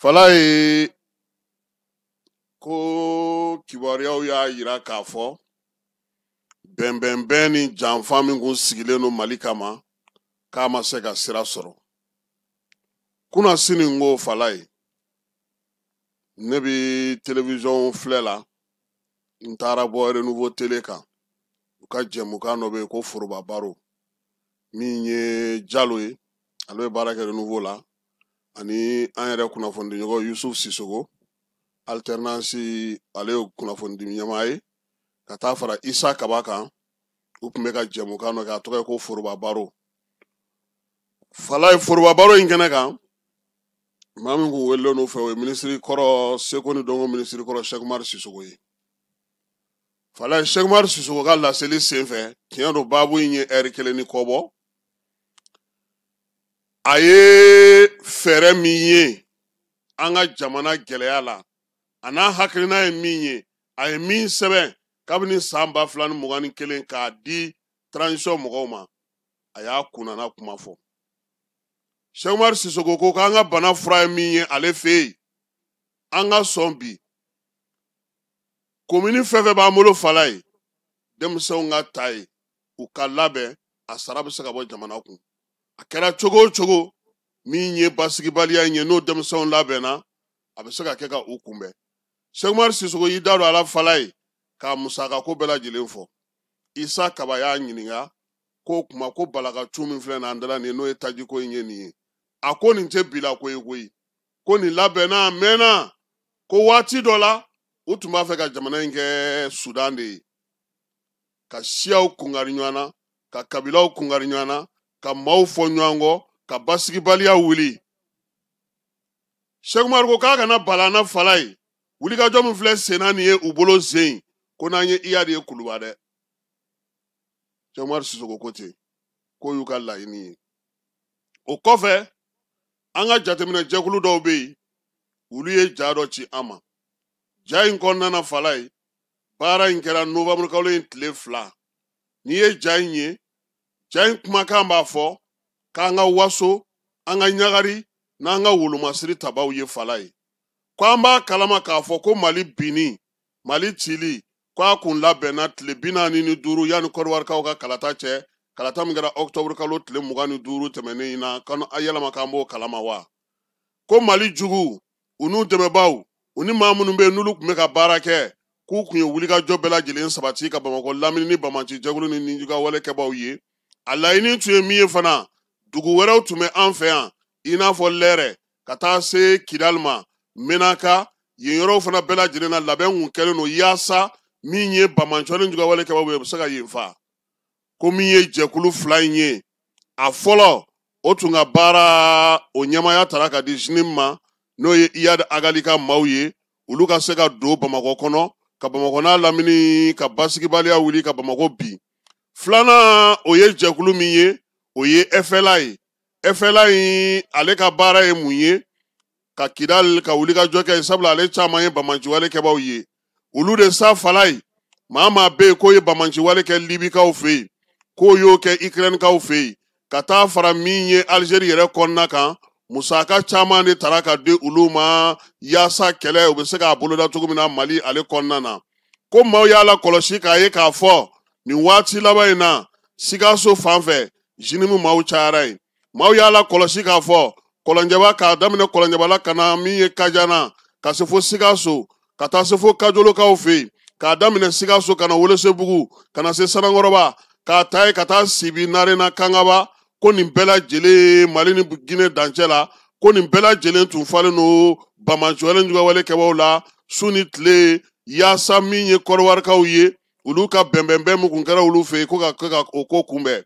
Falaye, ko kibaruyaw y'a yira k'a fɔ bɛnbɛnbɛn ni janfa min kun sigilen don Mali kama, k'a ma se ka sira sɔrɔ. Kunna sini n ko Falaye, ne bi télévision filɛ la, n taara bɔ Renouveau télé kan, u ka jɛmukan dɔ bɛ yen ko Foroba Baro, min ye Jalo ye, ale bɛ baara kɛ Renouveau la, ani an yɛrɛ kunnafonidiɲɔgɔn Yusuf Sisogo, alternance, ale ye kunnafonidi ɲɛmaa ye, ka taa fara Isa Kaba kan. U tun bɛ ka jɛmukan dɔ kɛ, a tɔgɔ ye ko Foroba Baro. Falaye, Foroba Baro in kɛnɛ kan, maa min kun welelen n'o fɛ, o ye minisiri kɔrɔ, seko ni dɔnko minisiri kɔrɔ, Cheick Oumar Sissoko ye. Falaye, Cheick Oumar Sissoko ka laseli senfɛ, tiɲɛ don, baabu in ye ɛri kelen ni kɔ bɔ. A ye fɛɛrɛ min ye an ka jamana gɛlɛya la, a n'a hakilina ye min ye, a ye min sɛbɛn kabini san 2021 k'a di transition mɔgɔw ma, a y'a kunnana kuma fɔ. Cheick Oumar Sissoko ko k'an ka bana fura ye min ye ale fɛ yen, an ka sɔn bi komini fɛn fɛn b'an bolo, Falaye, denmisɛnw ka ta ye, u ka labɛn, a sara bɛ se ka bɔ jamana kun. A kɛra cogo o cogo, min ye basigibaliya in ye, n'o denmisɛnw labɛnna, a bɛ se ka kɛ ka u kunbɛn. Cheick Oumar Sissoko y'i da don a la, Falaye, k'a musakako bɛɛ lajɛlen fɔ. Isa Kaba y'a ɲininka ko kuma ko balaka cu min filɛ nin an dala nin ye, n'o ye tajiko in ye nin ye, a ko nin tɛ bila ko ye koyi, ko nin labɛnna a mɛnna, ko waati dɔ la u tun b'a fɛ ka jamana in kɛ Sudan de ye, ka siyaw kungari ɲɔgɔn na, ka kabilaw kungari ɲɔgɔn na, ka maaw fɔ ɲɔgɔn kɔ, ka basigibaliya wuli. Cheick Oumar ko k'a kana bala an na, Falaye, wulikajɔ min filɛ senna nin ye u bolo zen, ko n'an ye Iyad ye Kuluba dɛ. Cheick Oumar Sissoko ko ten, k'o y'u ka laɲini ye. O kɔfɛ, an ka jateminɛ jɛkulu dɔw bɛ yen, olu ye ja dɔ ci an ma. Ja in kɔnɔna na, Falaye, baara in kɛra novembre kalo in tile 2. N'i ye ja in ye, ja in kumakan b'a fɔ k'an ka waso, an ka ɲagari n'an ka wolomasiri tabaw ye. Falaye, ko an b'a kalama k'a fɔ ko Mali binni, Mali cili, k'a kun labɛnna tile 45 yanni Kɔdiwarikaw ka kalata cɛ, kalata min kɛra octobre kalo tile 25 tɛmɛnen in na. K'an a yɛlɛma k'an b'o kalama wa, ko Mali jugu, u n'u dɛmɛbaaw, u ni maa minnu bɛ yen n'olu tun bɛ ka baara kɛ, k'u kun ye wulikajɔ bɛɛ lajɛlen sabati ka Bamakɔ lamini ni Bamaci jɛkulu ni nijuguya wale kɛbaaw ye. A laɲini tun ye min ye fana, dugu wɛrɛw tun bɛ an fɛ yan, i n'a fɔ Lɛrɛ ka taa se Kidali ma, Menaka, yen yɔrɔw fana bɛɛ lajɛlen na, labɛn kun kɛlen don yaasa min ye Bamancɔ ni juguya wale kɛbaaw ye, u bɛ se ka yen fa. Ko min ye jɛkulu fila in ye, a fɔlɔ, o tun ka baara, o ɲɛmaaya tara ka di JNIM ma, n'o ye Iyad Ag Ghali ka maaw ye, olu ka se ka don Bamakɔ kɔnɔ, ka Bamakɔ n'a lamini ka basigibaliya wuli, ka Bamakɔ bin. Filanan, o ye jɛkulu min ye, o ye FLA ye. FLA in, ale ka baara ye mun ye? Ka Kidali ka wulikajɔ kɛ, sabula ale caman ye bamanciwale kɛbaaw ye. Olu de sa, Falaye, maa maa bɛ yen k'o ye bamanciwale kɛ Libikaw fɛ yen, k'o y'o kɛ Ukrainekaw fɛ yen, ka taa fara min ye Algérie yɛrɛ kɔnɔna kan, musaka caman de tara ka di olu ma yaasa kɛlɛ u bɛ se k'a boloda cogo min na Mali ale kɔnɔna na. Ko maaw y'a la kɔlɔsi k'a ye k'a fɔ nin waati laban in na, Sikaso fan fɛ, JNIM maaw cayara yen. Maaw y'a la kɔlɔsi k'a fɔ Kɔlɔnjɛba, k'a daminɛ Kɔlɔnjɛba la ka na min ye Kajana, ka se fo Sikaso, ka taa se fo Kajolokaw fɛ yen, k'a daminɛ Sikaso ka na Welesebugu, ka na se Sanankɔrɔba, k'a ta yen ka taa Sibi, Narena, Kangaba, ko nin bɛɛ lajɛlen Mali ni Guinée dancɛ la, ko nin bɛɛ lajɛlen tun falen don bamanciwale juguwale kɛbaaw la su ni tile, yaasa min ye Kɔdiwarikaw ye, olu ka bɛnbɛnbɛn min kun kɛra olu fɛ yen, ko ka kɛ ka o ko kunbɛn.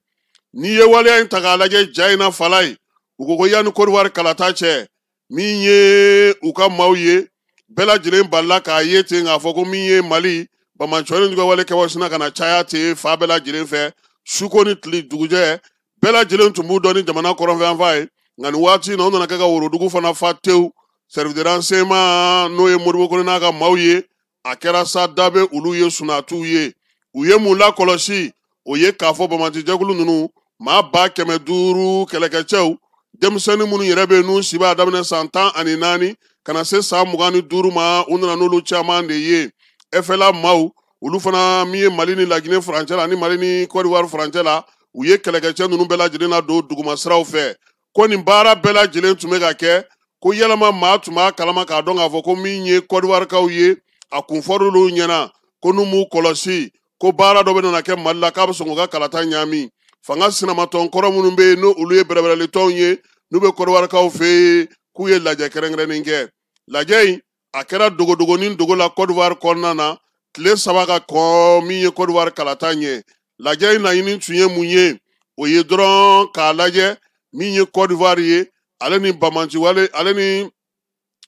N'i ye waleya in ta k'a lajɛ ja in na, Falaye, u ko ko yanni Kɔdiwari kalata cɛ, min ye u ka maaw ye bɛɛ lajɛlen balila k'a ye ten k'a fɔ ko min ye Mali bamancɔni juguwale kɛbaaw sina ka na caya ten fa bɛɛ lajɛlen fɛ, suko ni tile dugujɛ, bɛɛ lajɛlen tun b'u dɔn ni jamana kɔrɔnfɛnfa ye. Nka nin waati in na, u nana kɛ ka worodugu fana fa tewu. Service de renseignement, n'o ye Modibo Kone n'a ka maaw ye, a kɛra sa da bɛ olu ye, sunatiw ye. U ye mun lakɔlɔsi? O ye k'a fɔ bamaci jɛkulu ninnu maa 500,000 kɛlɛkɛcɛw Denmisɛnnin minnu yɛrɛ bɛ yen n'u si b'a daminɛ san 14 ka na se san 25 ma, u nana n'olu caman de ye. FLA maaw, olu fana min ye Mali ni Laginɛ furancɛ la ani Mali ni Côte d'Ivoire furancɛ la, u ye kɛlɛkɛcɛ ninnu bɛɛ lajɛlen ladon duguma siraw fɛ. Ko nin baara bɛɛ lajɛlen tun bɛ ka kɛ, ko yɛlɛma maa tun b'a kalama k'a dɔn k'a fɔ ko min ye Côte d'Ivoire-kaw ye, a kun fɔr'olu ɲɛna ko n'u m'u kɔlɔsi, ko baara dɔ bɛ nana kɛ Mali la k'a bɛ sɔn k'u ka kalata ɲaami. Fanga sinamatɔn kɔrɔ minnu bɛ yen n'olu ye bɛrɛbɛrɛlitɔnw ye, n'u bɛ Côte d'Ivoire-kaw fɛ yen, k'u ye lajɛ kɛrɛnkɛrɛnnen kɛ. Lajɛ in a kɛra dogodogonin dogo la Côte d'Ivoire kɔnɔna na, tile 3 ka kɔn min ye Côte d'Ivoire kalata ɲɛ. Lajɛ in laɲini tun ye mun ye? O ye dɔrɔn k'a lajɛ min ye Côte d'Ivoire ye, ale ni bamanci wale, ale ni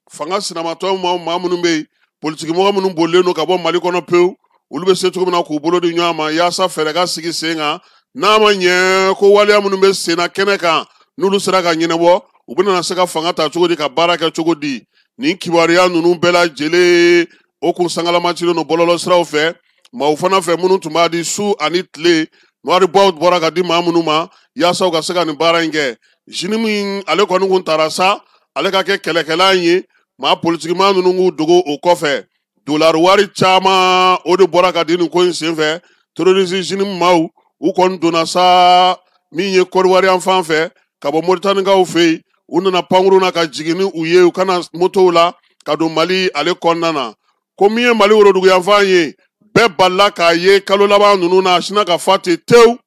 fanga sinamatɔn maa minnu bɛ yen, politikimɔgɔ minnu bolilen don ka bɔ Mali kɔnɔ pewu, olu bɛ se cogo min na k'u bolo di ɲɔgɔn ma yaasa fɛɛrɛ ka sigi sen kan. N'a ma ɲɛ ko waleya minnu bɛ sen na kɛnɛ kan, n'olu sera ka ɲɛnabɔ, u bɛna se ka fanga ta cogo di, ka baara kɛ cogo di. Nin kibaruya ninnu bɛɛ lajɛlen o kun sangalamacilen don bɔlɔlɔsiraw fɛ, maaw fana fɛ minnu tun b'a di su ani tile, waribaw bɔra ka di maa minnu ma yaasa u ka se ka nin baara in kɛ. JNIM min ale kɔni kun taara sa, ale ka kɛ kɛlɛkɛla ye, maa politikimaa ninnu k'u dogo o kɔfɛ. Dolari wari caman o de bɔra ka di nin ko in senfɛ. Terroriste JNIM maaw u kɔni donna sa min ye Côte d'Ivoire yan fan fɛ ka bɔ Mauritanienkaw fɛ yen, u nana pankurun na ka jigin ni u ye, u kana motow la ka don Mali ale kɔnɔna na. Ko min ye Mali worodugu yanfan ye, bɛɛ balila k'a ye kalo laban ninnu na, a sinna ka fa ten tewu.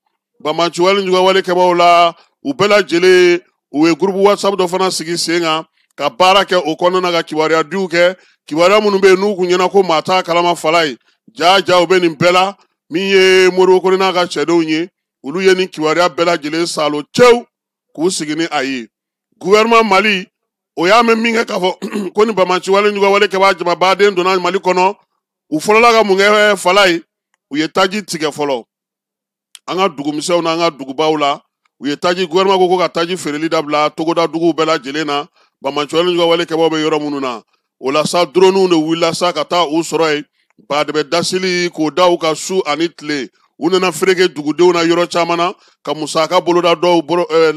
Banbaanci wale juguya wale kɛbaaw la, u bɛɛ lajɛlen u ye groupe WhatsApp dɔ fana sigi sen kan ka baara kɛ o kɔnɔna na, ka kibaruya diw kɛ, kibaruya minnu bɛ yen n'u kun ɲɛna ko maa t'a kalama fala ye. Ja ja u bɛ nin bɛɛ la. Min ye Modibo Kone n'a ka cɛdenw ye, olu ye nin kibaruya bɛɛ lajɛlen salo tewu k'u sigi ni a ye. Gouvernement Mali o y'a mɛn min kɛ k'a fɔ ko ni banbaanci wale juguya wale kɛbaa jamabaden donna Mali kɔnɔ, u fɔlɔla ka mun kɛ fala ye? U ye taji tigɛ fɔlɔ an ka dugumisɛnw n'an ka dugubaw la. U ye taji, gouvernement ko ka taji feereli dabila togoda duguw bɛɛ lajɛlen na, banbaanci wale juguya wale kɛbaaw bɛ yɔrɔ minnu na. O la sa, droniw de wulila sa ka taa u sɔrɔ yen, badɛbɛ dasili k'o da u ka su ani tile. U nana fereke dugudenw na yɔrɔ caman na ka musaka boloda dɔw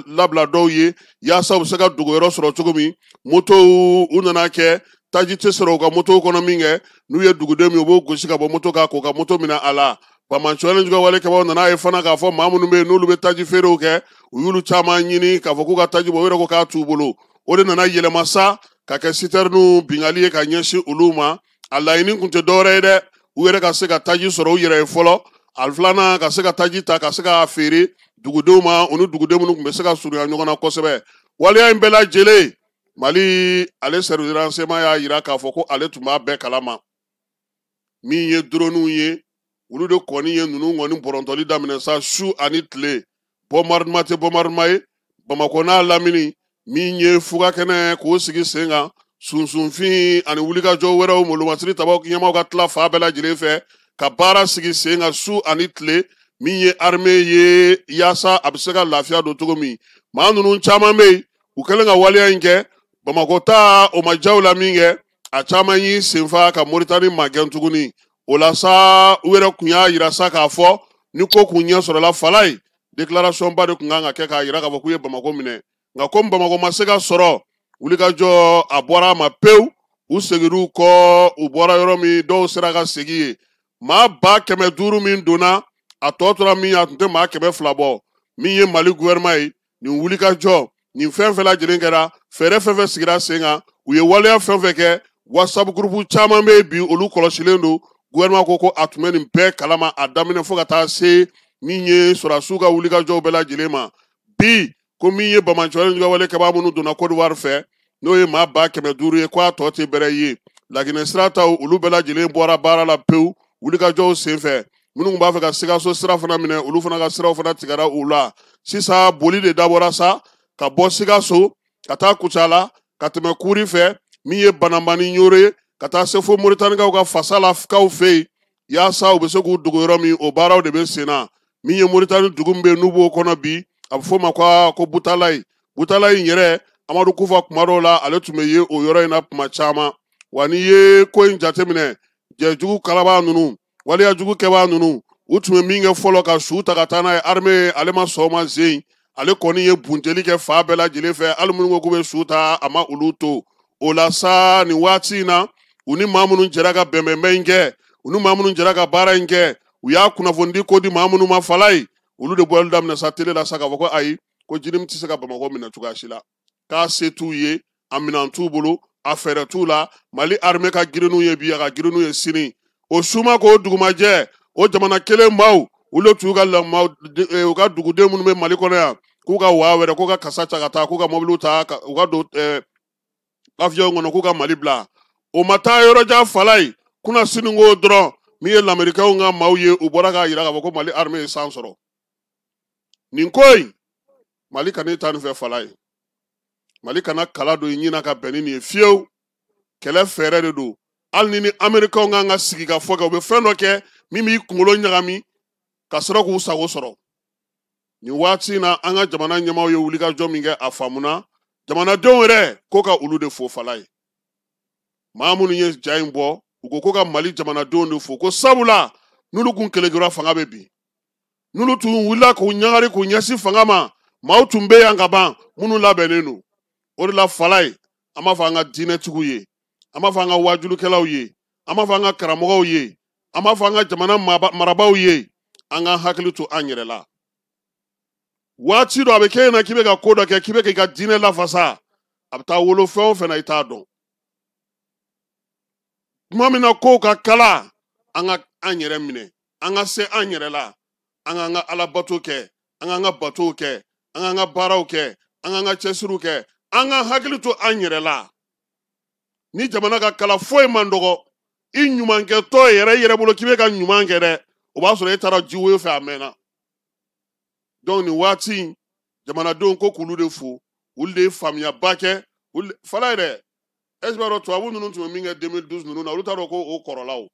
labila dɔw ye yaasa u bɛ se ka dogoyɔrɔ sɔrɔ cogo min. Motow u nana kɛ taji tɛ sɔrɔ u ka motow kɔnɔ min kɛ, n'u ye duguden min u b'o gosi ka bɔ moto kan k'u ka moto minɛ a la. Banbaanci wale juguya wale kɛbaaw nana ye fana k'a fɔ maa minnu bɛ yen n'olu bɛ taji feerew kɛ, u y'olu caman ɲini k'a fɔ k'u ka taji bɔ, u yɛrɛ ko k'a t'u bolo. O de nana yɛlɛma sa ka kɛ sitɛriniw bingali ye ka ɲɛsin olu ma. A laɲini kun tɛ dɔwɛrɛ ye dɛ, u yɛrɛ ka se ka taji sɔrɔ u yɛrɛ ye fɔlɔ, a filanan ka se ka taji ta ka se k'a feere dugudenw ma, u ni duguden minnu tun bɛ se ka surunya ɲɔgɔn na kosɛbɛ. Waleya in bɛɛ lajɛlen, Mali ale service de renseignement y'a yira k'a fɔ ko ale tun b'a bɛɛ kalama. Min ye droniw ye, olu de kɔni ye ninnu kɔni bɔrɔntɔli daminɛ sa su ani tile. Bombardement tɛ bombardement ye, Bamakɔ n'a lamini, min ye fugakɛnɛ k'o sigi sen kan, sunsunfin ani wulikajɔ wɛrɛw, molomasiri tabaw ɲɛmaaw ka tila fan bɛɛ lajɛlen fɛ ka baara sigi sen kan su ani tile. Min ye armée ye yaasa a bɛ se ka lafiya don cogo min. Maa ninnu caman bɛ yen, u kɛlen ka waleya in kɛ, Bamakɔ ta o ma diya u la min kɛ, a caman y'i senfa ka Moritani magɛn tuguni. O la sa, u yɛrɛ kun y'a yira sa k'a fɔ ni ko kun ɲɛ sɔrɔla fala ye, déclaration ba de kun kan ka kɛ k'a yira k'a fɔ k'u ye Bamakɔ minɛ. Nka komi Bamakɔ ma se ka sɔrɔ, wulikajɔ a bɔra a ma pewu, u seginn'u kɔ, u bɔra yɔrɔ min, dɔw sera ka segin yen. Maa 500,000 min donna, a tɔ tora min ye, a tun tɛ maa 200 bɔ. Min ye Mali gouvernement ye, nin wulikajɔ nin fɛn fɛn lajɛlen kɛra, fɛɛrɛ fɛn fɛn sigira sen kan, u ye waleya fɛn fɛn kɛ, WhatsApp groupe caman bɛ yen bi, olu kɔlɔsilen don. Gouvernement ko ko a tun bɛ nin bɛɛ kalama a daminɛ fo ka taa se min ye sɔrɔdasiw ka wulikajɔw bɛɛ lajɛlen ma. Bi ko min ye banbaanci wale juguya wale kɛbaa minnu donna Côte d'Ivoire fɛ, n'o ye maa 500,000 ye, k'a tɔ tɛ bɛrɛ ye. Laginɛ sira taw olu bɛɛ lajɛlen bɔra baara la pewu wulikajɔw senfɛ. Minnu tun b'a fɛ ka Sikaso sira fana minɛ, olu fana ka siraw fana tigɛra u la. Sisan boli de dabɔra sa ka bɔ Sikaso ka taa Kucala, ka tɛmɛ Kuri fɛ, min ye Bananbani Ɲore ye, ka taa se fo Moritanikaw ka Fasalakaw fɛ yen, yaasa u bɛ se k'u dogo yɔrɔ min, o baaraw de bɛ sen na. Min ye Moritani dugu min bɛ yen n'u b'o kɔnɔ bi, a bɛ f'o ma ko Butalayi. Butalayi in yɛrɛ, Amadu Kufa kuma dɔw la ale tun bɛ ye o yɔrɔ in na kuma caman. Wa n'i ye ko in jateminɛ, jɛjugu kalabaa ninnu, waleyajugu kɛbaa ninnu, u tun bɛ min kɛ fɔlɔ ka su ta ka taa n'a ye armée, ale ma sɔn o ma zen. Ale kɔni ye bunteli kɛ fa bɛɛ lajɛlen fɛ, hali minnu ko k'u bɛ su ta, a ma olu to o la sa. Nin waati in na, u ni maa minnu jɛra ka bɛnbɛnbɛn in kɛ, u ni maa minnu jɛra ka baara in kɛ, u y'a kunnafonidi ko di maa minnu ma, Falaye, olu de bɔli daminɛ sa tele la sa k'a fɔ ko ayi, ko JNIM tɛ se ka Bamakɔ minɛ cogoya si la, k'a se t'u ye, a minɛn t'u bolo, a fɛɛrɛ t'u la. Mali armée ka girin n'u ye bi, a ka girin n'u ye sini. O suma k'o dugumajɛ, o jamana kelen maaw, olu de tun y'u ka maaw, u ka duguden minnu bɛ Mali kɔnɔ yan, k'u ka waa wɛrɛ, k'u ka kasa ta ka taa, k'u ka mɔbiliw ta, u ka don avion kɔnɔ, k'u ka Mali bila. O ma taa yɔrɔ jan, Falaye, kunna sini ko dɔrɔn, min ye lamɛrikɛnw ka maaw ye, u bɔra k'a jira k'a fɔ ko Mali armée ye san sɔrɔ. Nin ko in, Mali kana taa nin fɛ, Falaye. Mali kana kala don i ɲin na ka bɛn ni nin ye fiyewu. Kɛlɛ fɛɛrɛ de don. Hali ni amerikɛnw kan ka sigi ka fɔ kɛ, u bɛ fɛn dɔ kɛ min b'i kunkolo ɲagami ka sɔrɔ k'u sago sɔrɔ. Nin waati in na, an ka jamana ɲɛmaaw ye wulikajɔ min kɛ, a faamuna jamanadenw yɛrɛ ko ka olu de fo, Falaye. Maa minnu ye ja in bɔ, u ko ko ka Mali jamanadenw de fo, ko sabula n'olu kun kelekera, fanga bɛ bin. N'olu tun wulila k'u ɲagari k'u ɲɛsin fanga ma, maaw tun bɛ yan ka ban minnu labɛnnen don. O de la, Falaye, an b'a fɔ an ka diinɛtigiw ye, an b'a fɔ an ka wajulukɛlaw ye, an b'a fɔ an ka karamɔgɔw ye, an b'a fɔ an ka jamana marabaaw ye, an ka hakili to an yɛrɛ la. Waati dɔ a bɛ kɛ ɲɛna k'i bɛ ka ko dɔ kɛ, k'i bɛ k'i ka diinɛ lafasa, a bɛ taa wolo fɛn o fɛn na, i t'a dɔn. Tuma min na kow ka kala, an ka an yɛrɛ minɛ, an ka se an yɛrɛ la, an k'an ka alabato kɛ, an k'an ka batow kɛ, an k'an ka baaraw kɛ, an k'an ka cɛsiriw kɛ, an ka hakili to an yɛrɛ la. Ni jamana ka kala, foyi man dɔgɔ. I ɲumankɛtɔ yɛrɛ i yɛrɛ bolo k'i bɛ ka ɲuman kɛ dɛ, o b'a sɔrɔ e taara jiwoyo fɛ a mɛnna. Donc nin waati in, jamanadenw ko k'olu de fo, olu de ye faamuyaba kɛ. Fala yɛrɛ, est ce que b'a dɔn tubabu ninnu tun bɛ min kɛ 2012 ninnu na, olu t'a dɔn ko o kɔrɔla o.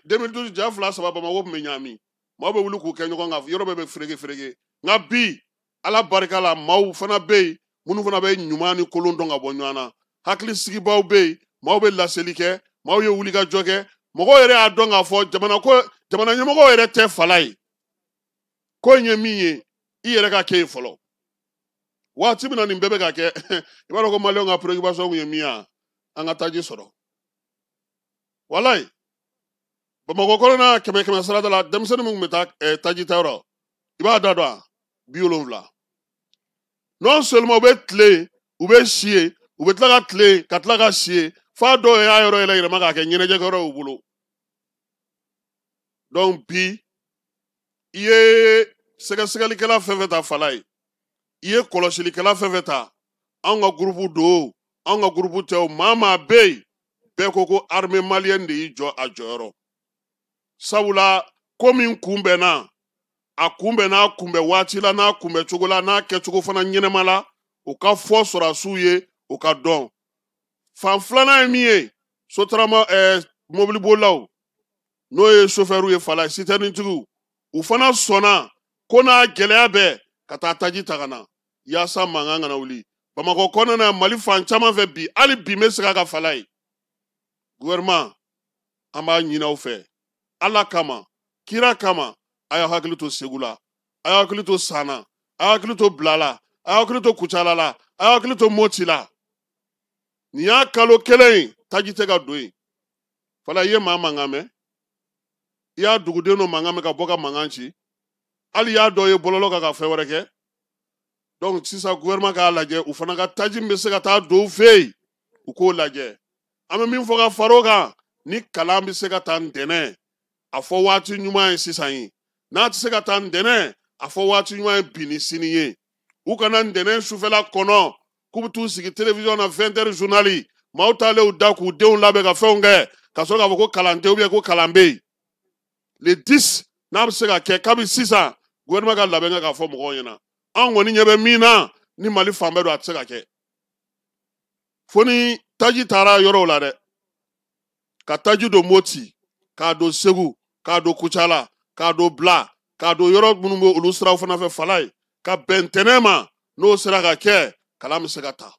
2012 ja fila saba, Bamakɔ tun bɛ ɲaami, maaw bɛ wuli k'u kɛ ɲɔgɔn kan, yɔrɔ bɛɛ bɛ fereke fereke. Nka bi, Ala barika la, maaw fana bɛ yen minnu fana bɛ ɲuman ni kolon dɔn ka bɔ ɲɔgɔn na. Hakili sigibaaw bɛ yen, maaw bɛ laseli kɛ, maaw ye wuli ka jɔ kɛ, mɔgɔw yɛrɛ y'a dɔn k'a fɔ jamana ko jamana ɲɛmɔgɔw yɛrɛ tɛ fala ye. Ko in ye min ye, i yɛrɛ ka kɛ yen fɔlɔ. Waati min na nin bɛɛ bɛ ka kɛ, i b'a dɔn ko maliyɛnw ka préoccupation kun ye min ye, an ka taji sɔrɔ. Walayi, Bamakɔ kɔnɔna, kɛmɛ kɛmɛ sarada la, denmisɛnnin min tun bɛ taa taji ta yɔrɔ, i b'a da dɔn a 70. Non seulement u bɛ tile, u bɛ si yen, u bɛ tila ka tile ka tila ka si yen, f'a dɔw y'a yɔrɔ yɛrɛ yɛlɛma k'a kɛ ɲɛnajɛkɛyɔrɔ y'u bolo. Donc bi, i ye sɛgɛsɛgɛlikɛla fɛn fɛn ta, fala ye, i ye kɔlɔsilikɛla fɛn fɛn ta, anw ka groupe don, anw ka groupe tɛ o, maa maa bɛ yen, bɛɛ ko ko armée malienne de y'i jɔ a jɔyɔrɔ. Sabula ko min kunbɛnna, a kunbɛn n'a kunbɛn waati la, n'a kunbɛn cogo la, n'a kɛcogo fana ɲɛnɛma la, o ka fɔ sɔrɔdasiw ye, o ka dɔn. Fan filanan ye min ye, sotarama mobilibolilaw, n'o ye sofɛriw ye, fala, sitɛrinitigiw, u fana sɔnna ko n'a gɛlɛya bɛɛ ka taa taji ta ka na, yaasa mankan kana wuli Bamakɔ kɔnɔna na, Mali fan caman fɛ bi. Hali bi n bɛ segin a ka, fala ye, gouvernement, an b'a ɲini aw fɛ, Ala kama, kira kama, a y'aw hakili to Segu la, a y'aw hakili to San na, a y'aw hakili to Bila la, a y'aw hakili to Kucala la, a y'aw hakili to Moti la. Nin y'a kalo kelen ye taji tɛ ka don yen. Fala, i ye maa mankan mɛn? I y'a duguden dɔ mankan mɛn ka bɔ ka mankan ci? Hali y'a dɔ ye bɔlɔlɔ kan ka fɛn wɛrɛ kɛ? Donc sisan, gouvernement k'a lajɛ, u fana ka taji min bɛ se ka taa don u fɛ yen, u k'o lajɛ. An bɛ min fɔ ka far'o kan, ni kalan bɛ se ka taa ntɛnɛn, a fɔ waati ɲuman ye sisan ye. N'a tɛ se ka taa ntɛnɛn, a fɔ waati ɲuman ye bi ni sini ye. U kana ntɛnɛn sufɛla kɔnɔ k'u bɛ t'u sigi télévision na 20 heures journal, maaw taalen u da k'u denw labɛn ka fɛnw kɛ, ka sɔrɔ k'a fɔ ko kalan tɛ ou bien ko kalan bɛ yen. Le 10, n'a bɛ se ka kɛ kabi sisan, gouvernement ka labɛn kɛ k'a fɔ mɔgɔw ɲɛna. Anw kɔni ɲɛ bɛ min na, ni Mali fan bɛɛ don, a tɛ se ka kɛ fo ni taji taara yɔrɔw la dɛ, ka taji don Moti, k'a don Segu, k'a don Kucala, k'a don Bila, k'a don yɔrɔ minnu bɛ olu siraw fana fɛ, fala ye, ka bɛn tɛnɛn ma. N'o sera ka kɛ, kalan bɛ se ka ta.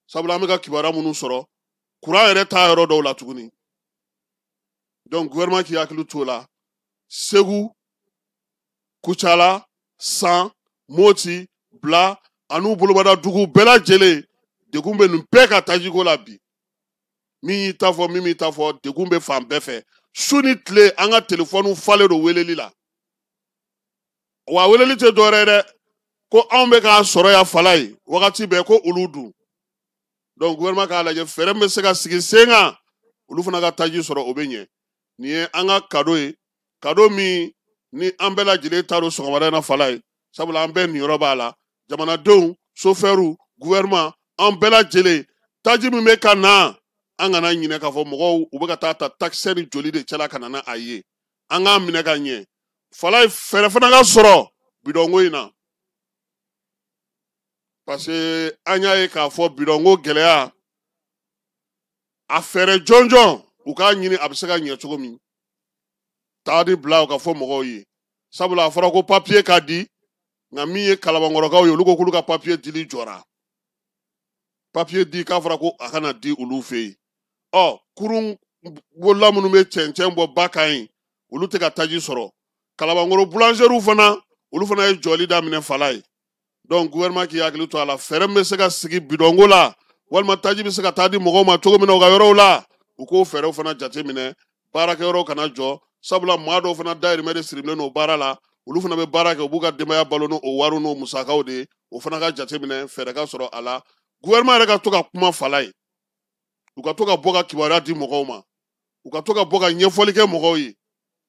Sabula an bɛ ka kibaruya minnu sɔrɔ, kuran yɛrɛ t'a yɔrɔ dɔw la tuguni. Donc gouvernement k'i hakili t'o la. Segu, Kucala, San, Moti, Bla, an'u bolobada dugu bɛɛ lajɛlen, degun bɛ nin bɛɛ ka tajiko la bi. Min y'i ta fɔ, min m'i ta fɔ, degun bɛ fan bɛɛ fɛ. Su ni tile, an ka telefɔniw falen don weleli la. Wa weleli tɛ dɔwɛrɛ ye dɛ, ko anw bɛ k'a sɔrɔ yan fala ye wagati bɛɛ, ko olu dun. Donc gouvernement k'a lajɛ fɛɛrɛ min bɛ se ka sigi sen kan, olu fana ka taji sɔrɔ, o bɛ ɲɛ. Nin ye an ka cadeau ye, cadeau min ni an bɛɛ lajɛlen ta don sɔgɔmada in na fala ye, sabula an bɛɛ niyɔrɔ b'a la. Jamanadenw, sofɛriw, gouvernement, an bɛɛ lajɛlen, taji min bɛ ka na, an kana ɲinɛ k'a fɔ mɔgɔw u bɛ ka taa ta takisɛ ni joli de cɛla ka na n'a ye. An k'a minɛ ka ɲɛ. Fala ye, fɛɛrɛ fana ka sɔrɔ bidɔnko in na, parce que an y'a ye k'a fɔ bidɔnko gɛlɛya, a fɛɛrɛ jɔnjɔn u k'a ɲini a bɛ se ka ɲɛ cogo min, taa ni bila u ka fɔ mɔgɔw ye. Sabula a fɔra ko papiye ka di, nka min ye Kalabankɔrɔkaw ye, olu ko k'olu ka papiye dili jɔra. Papiye di k'a fɔra ko a kana di olu fɛ yen. Ɔ kurun bolila minnu bɛ cɛncɛn bɔ ba kan yen, olu tɛ ka taji sɔrɔ. Kalabankɔrɔ boulangerie fana, olu fana ye jɔli daminɛ fala ye. Donc gouvernement k'i hakili to a la, fɛɛrɛ min bɛ se ka sigi bidɔnko la, walima taji bɛ se ka taa di mɔgɔw ma cogo min na u ka yɔrɔw la, u k'o fɛɛrɛw fana jateminɛ. Baarakɛyɔrɔw kana jɔ, sabula maa dɔw fana dayirimɛ de sirilen don baara la, olu fana bɛ baara kɛ, u b'u ka denbaya balo n'o wariw n'o musakaw de ye. O fana ka jateminɛ, fɛɛrɛ ka sɔrɔ a la. Gouvernement yɛrɛ ka to ka kuma fala ye, u ka to ka bɔ ka kibaruya di mɔgɔw ma, u ka to ka bɔ ka ɲɛfɔli kɛ mɔgɔw ye.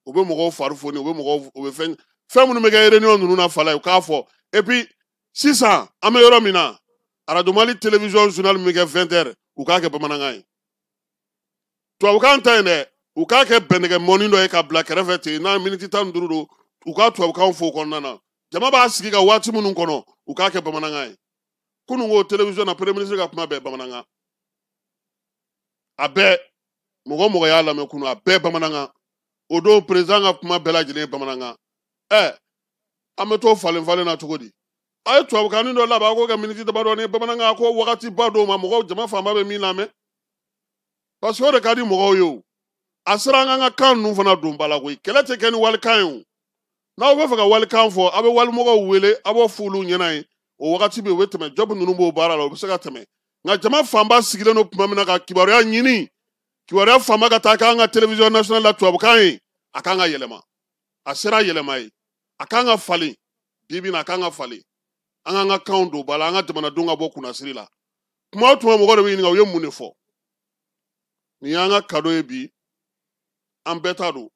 U bɛ mɔgɔw fari foni, u bɛ mɔgɔw, u bɛ fɛn fɛn minnu bɛ kɛ réunion ninnu na fala ye, u k'a fɔ. Et puis sisan an bɛ yɔrɔ min na, Radio Mali télévision journal min bɛ kɛ 20 heures, u k'a kɛ bamanankan ye. Tubabukan ta yen dɛ, u k'a kɛ bɛnɛgɛ mɔni dɔ ye ka bila kɛrɛfɛ ten, n'a miniti 15 don, u k'a tubabukan fɔ o kɔnɔna na. Jama b'a sigi ka waati minnu kɔnɔ, u k'a kɛ bamanankan ye. Kunun ko télévision na, premier ministre ka kuma bɛɛ bamanankan, a bɛɛ, mɔgɔ mɔgɔ y'a lamɛn kunun, a bɛɛ bamanankan. O don président ka kuma bɛɛ lajɛlen ye bamanankan. Ɛ an bɛ t'o falen falen na cogo di? A ye tubabukanni dɔ labɛn, a k'o kɛ miniti damadɔni ye bamanankan, ko wagati ba dɔw ma, mɔgɔw jama fanba bɛ min lamɛn, parce que o de ka di mɔgɔw ye. O a sera an k'an ka kan ninnu fana don ba la koyi. Kɛlɛ tɛ kɛ ni walikan ye o. N'aw bɛ fɛ ka walikan fɔ, aw bɛ walimɔgɔw wele, aw b'o f'olu ɲɛna yen. O wagati bɛ yen, u bɛ tɛmɛ, job ninnu b'o baara la, u bɛ se ka tɛmɛ. Nka jama fanba sigilen don tuma min na ka kibaruya ɲini, kibaruya fanba ka taa k'an ka télévision nationale la tubabukan ye, a kan ka yɛlɛma. A sera yɛlɛma ye, a kan ka falen. Bi bi in na, a kan ka falen. An k'an ka kanw don ba la, an ka jamanadenw ka bɔ kunnasiri la. Kuma o tuma, mɔgɔ de bɛ ɲininka u ye mun de fɔ. Nin y'an ka cadeau ye bi, an bɛɛ ta don.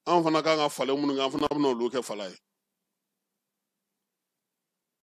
An fana kan ka falen minnu kɛ, an fana bɛna olu kɛ fala ye.